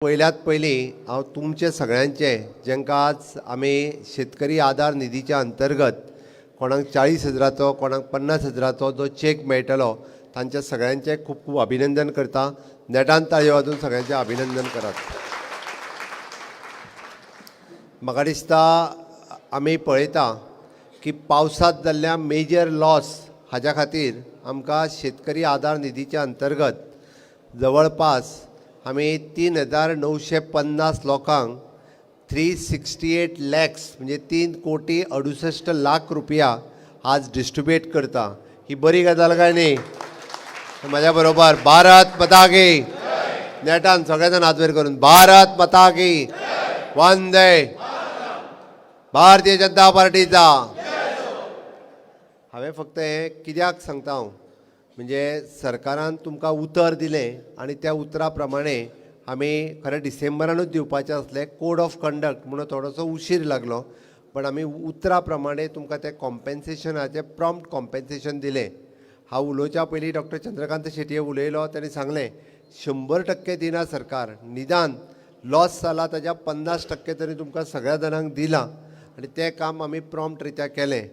पयल्यात पयलीं हांव तुमचे सगळ्यांचे जेंकां आज आमी शेतकरी आदार निधीच्या अंतर्गत कोणाक 40,000चो कोणाक 50,000चो जो चॅक मेळटलो तांच्या सगळ्यांचे खूब खूब अभिनंदन करता. नेटान ताळयो वाजोवन सगळ्यांचें अभिनंदन करात. म्हाका दिसता आमी पळयता की पावसांत जाल्ल्या मेजर लॉस हाज्या खातीर आमकां शेतकरी आदार निधीच्या अंतर्गत जवळपास आमी 3,950 लोकांक 368 लॅक्स म्हणजे 3 कोटी 68 लाख रुपया आज डिस्ट्रिब्यूट करता. ही बरी गजाल काय न्ही? म्हज्या बरोबर भारत माता की. नेटान सगळे जाण हात वयर करून भारत माता की. वंदे भारतीय जनता पार्टीचा. हांवें फक्त हें कित्याक सांगता हांव म्हणजे सरकारान तुमकां उतर दिलें आनी त्या उतरा प्रमाणे आमी खरें डिसेंबरानूच दिवपाचें आसलें. कोड ऑफ कंडक्ट म्हणून थोडोसो उशीर लागलो, पण आमी उतरा प्रमाणे तुमकां तें कॉम्पेन्सेशनाचें प्रॉम्प्ट कॉम्पेन्सेशन दिलें. हांव उलोवच्या पयलीं डॉक्टर चंद्रकांत शेटये उलयलो, ताणें सांगलें 100% दिना सरकार, निदान लॉस जाला ताज्या 50% तरी तुमकां सगळ्या जाणांक दिलां आनी तें काम आमी प्रॉम्प्ट रित्या केलें.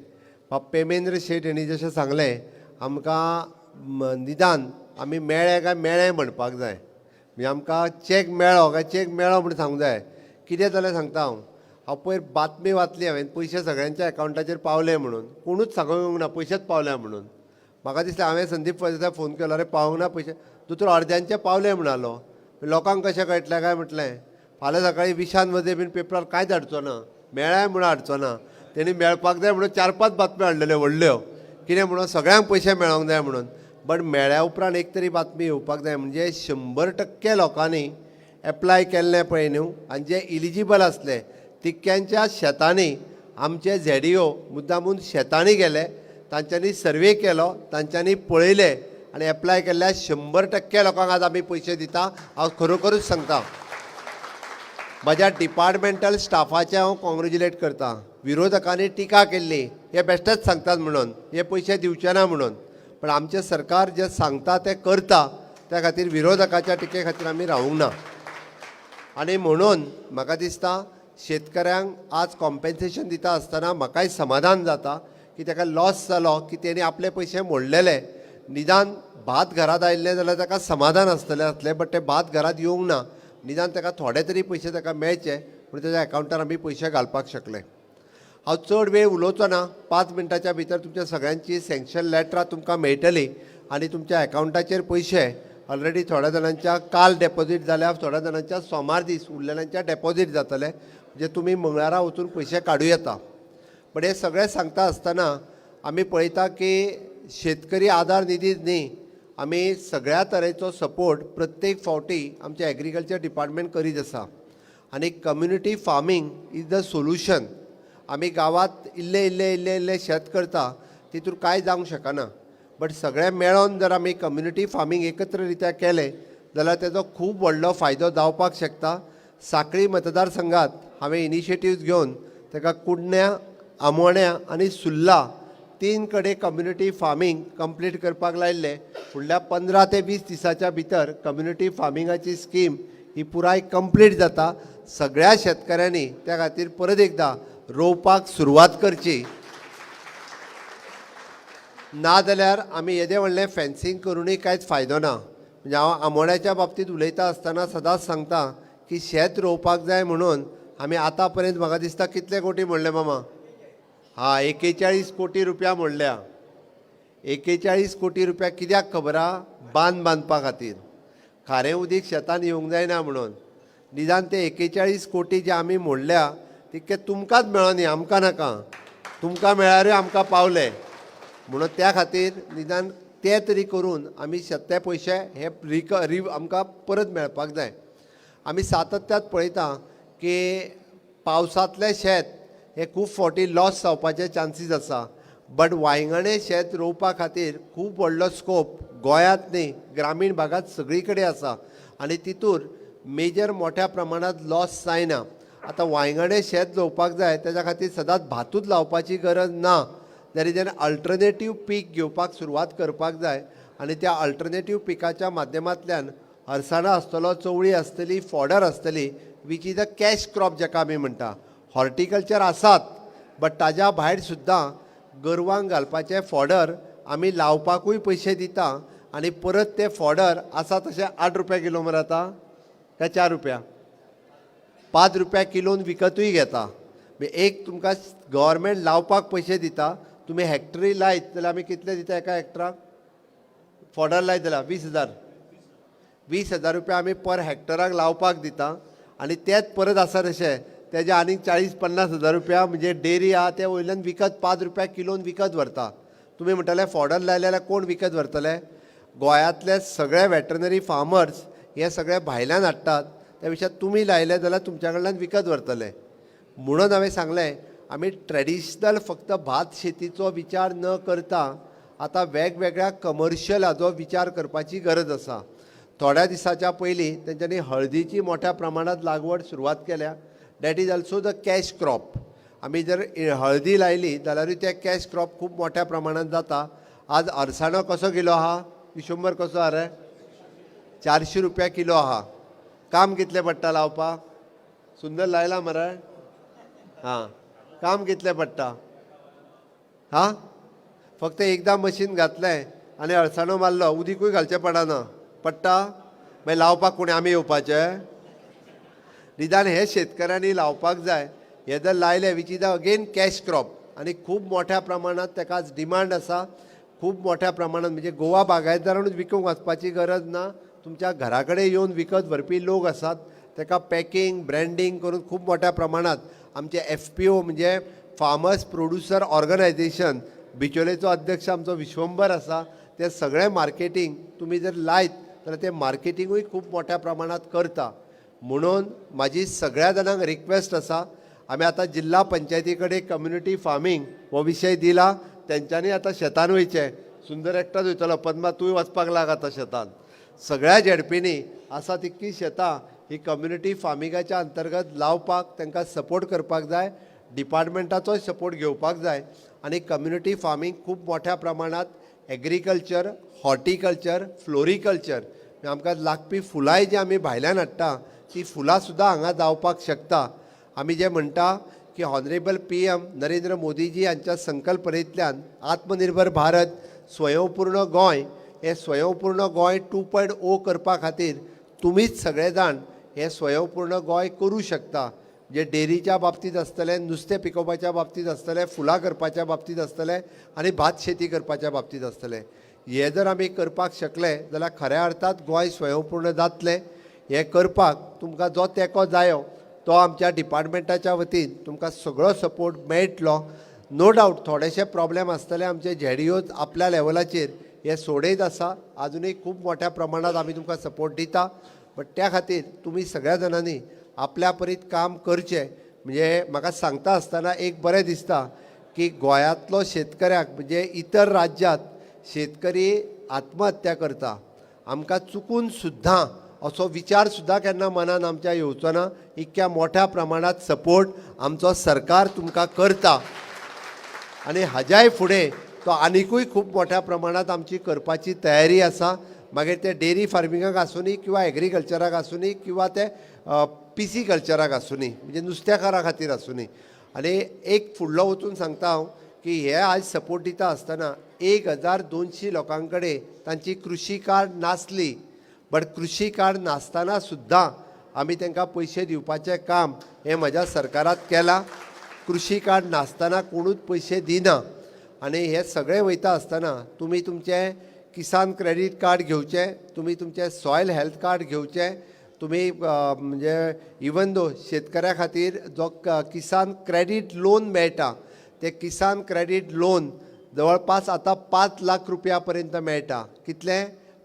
बाब पेमेंद्र शेट हेणी जशें सांगलें आमकां निदान आमी मेळ्ळे काय मेळ्ळे म्हणपाक जाय, म्हणजे आमकां चॅक मेळ्ळो काय चॅक मेळ्ळो म्हूण सांगूंक जाय. कितें जालें सांगता हांव. हांव पयर बातमी वाचली हांवें, पयशे सगळ्यांच्या एकावंटाचेर पावले म्हणून. कोणूच सांगूंक येवंक ना पयशेच पावल्या म्हणून. म्हाका दिसलें हांवें संदीप फळदेसाय फोन केलो, अरे पावूंक ना पयशे, दोतोर अर्द्यांचे पावले म्हणालो. लोकांक कशें कळटलें काय म्हटलें. फाल्यां सकाळीं विशांत वझे बीन पेपरार कांयच हाडचो ना, मेळ्ळ्याय म्हणून हाडचो ना. तेणी मेळपाक जाय म्हणून 4-5 बातम्यो हाडलेल्यो व्हडल्यो, कितें म्हणून सगळ्यांक पयशे मेळोंक जाय म्हणून. बट मेळ्ळ्या उपरांत एक तरी बातमी येवपाक जाय. म्हणजे 100% लोकांनी एप्लाय केल्लें पळय न्हू आनी जे इलिजिबल आसले तितक्यांच्या शेतांनी आमचे झेडिओ मुद्दामून शेतांनी गेले, तांच्यांनी सर्वे केलो, तांच्यांनी पळयलें आनी एप्लाय केल्ल्या 100% लोकांक आज आमी पयशे दिता. हांव खरोखरूच सांगता, म्हज्या डिपार्टमेंटल स्टाफाचें हांव कॉंग्रेजुलेट करता. विरोधकांनी टिका केल्ली, हे बेश्टेच सांगतात म्हणून, हे पयशे दिवचे ना म्हणून, पण आमचें सरकार जें सांगता तें करता. त्या खातीर विरोधकाच्या टिके खातीर आमी रावूंक ना. आनी म्हणून म्हाका दिसता शेतकऱ्यांक आज कॉम्पेन्सेशन दिता आसतना म्हाकाय समाधान जाता की ताका लॉस जालो की तेणी आपले पयशे मोडलेले, निदान भात घरांत आयिल्लें जाल्यार ताका समाधान आसतलें आसलें, बट तें भात घरांत येवंक ना. निदान ताका थोडे तरी पयशे ताका मेळचे पूण ताच्या एकावंटार आमी पयशे घालपाक शकले. हांव चड वेळ उलोवचो ना. 5 मिनटाच्या भितर तुमच्या सगळ्यांची सँक्शन लॅटरां तुमकां मेळटली आनी तुमच्या एकावंटाचेर पयशे ऑलरेडी थोड्या जाणांच्या काल डेपोजीट जाल्या, थोड्या जाणांच्या सोमार दीस उरलेल्यांच्या डेपोजीट जातले, म्हणजे तुमी मंगळारा वचून पयशे काडूं येता. पण हे सगळें सांगता आसतना आमी पळयता की शेतकरी आदार निधी न्ही, आमी सगळ्या तरेचो सपोर्ट प्रत्येक फावटी आमचें एग्रीकल्चर डिपार्टमेंट करीत आसा आनी community farming is the solution. आमी गांवांत इल्लें इल्लें इल्लें इल्लें शेत करता, तितून कांय जावंक शकना, बट सगळें मेळोन जर आमी कम्युनिटी फार्मींग एकत्र रित्या केलें जाल्यार तेजो खूब व्हडलो फायदो जावपाक शकता. साखळी मतदारसंघात हांवें इनिशिएटीव्स घेवन ताका कुडण्या, आमोण्या आनी सुर्ला 3 कडेन कम्युनिटी फार्मींग कंप्लीट करपाक लायिल्लें. फुडल्या 15 ते 20 दिसाच्या भितर कम्युनिटी फार्मिंगाची स्कीम ही पुराय कंप्लीट जाता. सगळ्या शेतकऱ्यांनी त्या खातीर परत एकदां रोवपाक सुरवात करची, ना जाल्यार आमी येदें व्हडलें फेन्सींग करुनूय कांयच फायदो ना. म्हणजे हांव आमोण्याच्या बाबतींत उलयता आसतना सदांच सांगता की शेत रोवपाक जाय म्हणून आमी आतां पर्यंत म्हाका दिसता कितले कोटी म्हणले मामा? हा, 41 कोटी रुपया म्हणल्या. 41 कोटी रुपया कित्याक खबर आहा? बांद बांदपा खातीर, खारें उदीक शेतान येवंक जायना म्हणून. निदान ते 41 कोटी जे आमी मोडल्या तितके तुमकांच मेळोनी, आमकां नाका. तुमकां मेळ्ळ्यारूय आमकां पावले म्हणून त्या खातीर निदान ते तरी करून आमी ते पयशे हे रिक रि आमकां परत मेळपाक जाय. आमी सातत्यात पळयता की पावसांतलें शेत हे खूब फावटी लॉस जावपाचे चान्सीस आसा, बट वांयगणे शेत रोवपा खातीर खूब व्हडलो स्कोप गोंयांत न्ही, ग्रामीण भागांत सगळी कडेन आसा आनी तितूर मेजर मोठ्या प्रमाणांत लॉस जायना. आतां वांयगणे शेत रोवपाक जाय, तेज्या खातीर सदांच भातूच लावपाची गरज ना. There is an alternative पीक घेवपाक सुरवात करपाक जाय आनी त्या अल्टरनेटीव पिकाच्या माध्यमांतल्यान अरसाणो आसतलो, चवळी आसतली, फॉडर आसतली, which is a cash crop जाका आमी म्हणटा. हॉर्टिकल्चर आसात, बट ताज्या भायर सुद्दां गोरवांक घालपाचें फॉडर आमी लावपाकूय पयशे दिता आनी परत ते फॉडर आसा तशें 8 रुपया किलो मरे आतां काय 4 रुपया, 5 रुपया किलोन विकतूय घेता. म्हणजे एक तुमकां गव्हर्मेंट लावपाक पयशे दिता. तुमी हॅक्टरी लायत जाल्यार आमी कितले दिता एका हॅक्टराक? फॉडर लायत जाल्यार 20,000, 20,000 रुपया आमी पर हॅक्टराक लावपाक दिता आनी तेच परत आसा तशें तेजे आनीक 40-50 हजार रुपया म्हणजे डेरी आहा ते वयल्यान विकत 5 रुपया किलोन विकत व्हरता. तुमी म्हणटले फॉडर लायले जाल्यार कोण विकत व्हरतले? गोंयांतले सगळे वेटरनरी फार्मर्स हे सगळे भायल्यान हाडटात. त्या पेक्षा तुमी लायले जाल्यार तुमच्या कडल्यान विकत व्हरतले. म्हणून हांवें सांगलें, आमी ट्रेडिशनल फक्त भात शेतीचो विचार न करता आतां वेगवेगळ्या कमर्शियल हाजो विचार करपाची गरज आसा. थोड्या दिसाच्या पयलीं तेंच्यांनी हळदीची मोठ्या प्रमाणांत लागवड सुरवात केल्या. That is also the cash crop. आमी जर हळदी लायली जाल्यारूय ते कॅश क्रॉप खूब मोठ्या प्रमाणांत जाता. आज अरसाणो कसो किलो आहा? विशंबर कसो आहा रे? 400 रुपया किलो आहा. काम कितलें पडटा लावपाक? सुंदर लायला मरे. हां, काम कितलें पडटा? हां, फक्त एकदां मशीन घातलें आनी अळसाणो मारलो, उदीकूय घालचें पडना. पडटा? मागीर लावपाक कोणी आमी येवपाचें? निदान हे शेतकऱ्यांनी लावपाक जाय. हे जर लायले, which is again cash crop, आनी खूब मोठ्या प्रमाणांत ताका आज डिमांड आसा. खूब मोठ्या प्रमाणांत म्हणजे गोवा बागायतदारानूच विकूंक वचपाची गरज ना. तुमच्या घरा कडेन येवन विकत व्हरपी लोक आसात. ताका पॅकिंग, ब्रँडींग करून खूब मोठ्या प्रमाणांत आमचे एफपीओ म्हणजे फार्मर्स प्रोड्युसर ऑर्गनायझेशन, बिचोलेचो अध्यक्ष आमचो विश्वंबर आसा. ते सगळें मार्केटींग तुमी जर लायत जाल्यार तें मार्केटिंगूय खूब मोठ्या प्रमाणांत करता. म्हणून म्हाजी सगळ्या जाणांक रिक्वेस्ट आसा, आमी आतां जिल्हा पंचायती कडेन कम्युनिटी फार्मींग हो विशय दिला. तेंच्यांनी आतां शेतान वयचें. सुंदर एकटोच वयतलो, पद्मा तूंय वचपाक लाग आतां शेतान. सगळ्या झेडपींनी आसा तितकी शेतां ही कम्युनिटी फार्मिंगाच्या अंतर्गत लावपाक तांकां सपोर्ट करपाक जाय, डिपार्टमेंटाचोय सपोर्ट घेवपाक जाय आनी कम्युनिटी फार्मींग खूब मोठ्या प्रमाणांत एग्रीकल्चर, हॉर्टिकल्चर, फ्लोरिकल्चर, आमकां लागपी फुलांय जी आमी भायल्यान हाडटा ती फुलां सुद्दां हांगा जावपाक शकता. आमी जे म्हणटा की ऑनरेबल पीएम नरेंद्र मोदीजी हांच्या संकल्पनेंतल्यान आत्मनिर्भर भारत, स्वयंपूर्ण गोंय, हे स्वयंपूर्ण गोंय 2.0 करपा खातीर तुमीच सगळे जाण हे स्वयंपूर्ण गोंय करूं शकता. जे डेरीच्या बाबतींत आसतलें, नुस्तें पिकोवपाच्या बाबतींत आसतलें, फुलां करपाच्या बाबतींत आसतलें आनी भात शेती करपाच्या बाबतींत आसतलें, हे जर आमी करपाक शकले जाल्यार खऱ्या अर्थात गोंय स्वयंपूर्ण जातलें. हें करपाक तुमकां जो तेंको जायो तो आमच्या डिपार्टमेंटाच्या वतीन तुमकां सगळो सपोर्ट मेळटलो. नो डावट थोडेशे प्रॉब्लेम आसतले. आमचे झेडीओज आपल्या लेवलाचेर हे सोडयत आसा. आजुनूय खूब मोठ्या प्रमाणांत आमी तुमकां सपोर्ट दिता, बट त्या खातीर तुमी सगळ्या जाणांनी आपल्या परीत काम करचें. म्हणजे म्हाका सांगता आसतना एक बरें दिसता की गोंयांतलो शेतकऱ्याक, म्हणजे इतर राज्यांत शेतकरी आत्महत्या करता, आमकां चुकून सुद्दां असो विचार सुद्दां केन्ना मनान आमच्या येवचो ना. इतक्या मोठ्या प्रमाणांत सपोर्ट आमचो सरकार तुमकां करता आनी हाज्याय फुडें तो आनिकूय खूब मोठ्या प्रमाणांत आमची करपाची तयारी आसा. मागीर ते डेरी फार्मिंगाक आसुनी किंवा एग्रीकल्चराक आसुनी किंवा ते पिसी कल्चराक आसुनी, म्हणजे नुस्तेकारा खातीर आसुनी. आनी एक फुडलो वचून सांगता हांव की हे आज सपोर्ट दिता आसतना 1200 लोकां कडेन तांची कृशी कार्ड नासली, बट कृशी कार्ड नासतना सुद्दां आमी तांकां पयशे दिवपाचें काम हें म्हज्या सरकारात केलां. कृशी कार्ड नासतना कोणूच पयशे दिना. आनी हे सगळें वयता आसतना तुमी तुमचें किसान क्रेडीट कार्ड घेवचें, तुमी तुमचें सॉयल हेल्थ कार्ड घेवचें. तुमी म्हणजे इवन दो शेतकऱ्या खातीर जो किसान क्रेडीट लोन मेळटा, ते किसान क्रेडीट लोन जवळपास आतां 5 लाख रुपया पर्यंत मेळटा. कितले?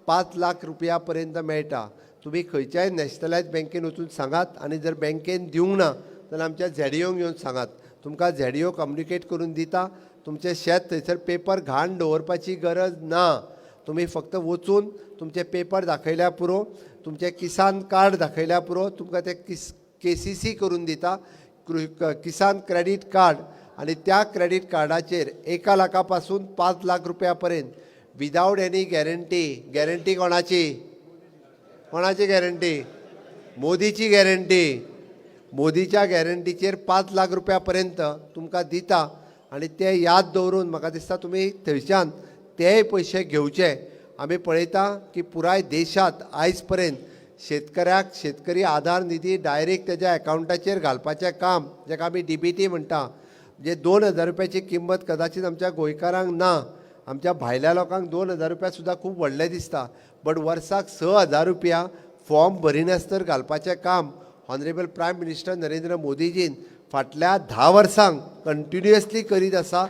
5 लाख रुपया पर्यंत मेळटा. तुमी खंयच्याय नॅशनलायज बँकेन वचून सांगात आनी जर बँकेन दिवंक ना जाल्यार आमच्या झेडीओंक येवन सांगात. तुमकां झेडीओ कम्युनिकेट करून दिता. तुमचें शेत थंयसर पेपर घाण दवरपाची गरज ना. तुमी फक्त वचून तुमचे पेपर दाखयल्यार पुरो, तुमचें किसान कार्ड दाखयल्यार पुरो, तुमकां ते किस केसीसी करून दिता, किसान क्रेडीट कार्ड. आनी त्या क्रेडीट कार्डाचेर 1 लाखा पासून 5 लाख रुपया पर्यंत विदावट एनी गॅरंटी. गॅरंटी कोणाची? कोणाची गॅरंटी? मोदीची गॅरंटी. मोदीच्या गॅरंटीचेर 5 लाख रुपया पर्यंत तुमकां दिता आनी ते याद दवरून म्हाका दिसता तुमी थंयच्यान तेय पयशे घेवचे. आमी पळयता की पुराय देशांत आयज पर्यंत शेतकऱ्याक शेतकरी आधार निधी डायरेक्ट तेज्या एकावंटाचेर घालपाचें काम, जाका आमी डीबीटी म्हणटा, जे 2000 रुपयाची किंमत कदाचित आमच्या गोंयकारांक ना, आमच्या भायल्या लोकांक 2000 रुपया सुद्दां खूब व्हडलें दिसता, बट वर्साक 6000 रुपया फॉर्म भरिनासतर घालपाचें काम ऑनरेबल प्रायम मिनिस्टर नरेंद्र मोदीजीन फाटल्या 10 वर्सांक कंटिन्युअसली करीत आसा.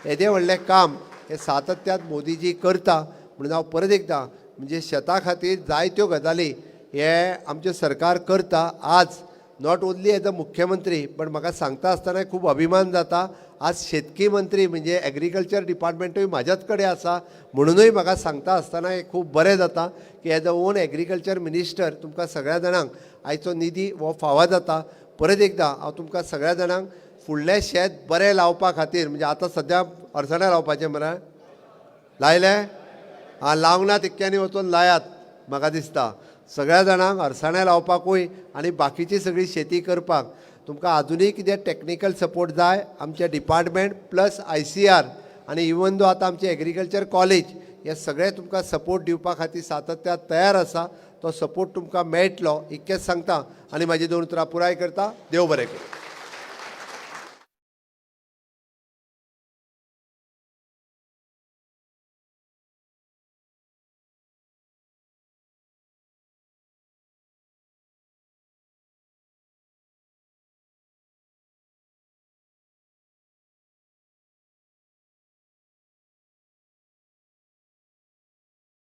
येदें व्हडलें काम हें सातत्यान मोदीजी करता. म्हणून हांव परत एकदां म्हणजे शेता खातीर जायत्यो गजाली हे आमचें सरकार करता. आज not only as a मुख्यमंत्री, पण म्हाका सांगता आसतना खूब अभिमान जाता, आज शेतकी मंत्री म्हणजे एग्रीकल्चर डिपार्टमेंटूय म्हाज्याच कडेन आसा. म्हणुनूय म्हाका सांगता आसतना हे खूब बरें जाता की as a own agriculture minister तुमकां सगळ्या जाणांक आयचो निधी हो फावो जाता. परत एकदां हांव तुमकां सगळ्या जाणांक फुडलें शेत बरें लावपा खातीर, म्हणजे आतां सद्या अरसणां लावपाचें मरे, लायलें? आं, लावंक ना तितक्यांनी वचून लायात. म्हाका दिसता सगळ्या जाणांक अरसाणें लावपाकूय आनी बाकीची सगळी शेती करपाक तुमकां आजुनूय कितें टॅक्निकल सपोर्ट जाय, आमचें डिपार्टमेंट प्लस आयसीएआर आनी इवन दो आतां आमचें एग्रीकल्चर कॉलेज हे सगळे तुमकां सपोर्ट दिवपा खातीर सातत्यान तयार आसा. तो सपोर्ट तुमकां मेळटलो इतकेंच सांगता आनी म्हाजी दोन उतरां पुराय करता. देव बरें करूं.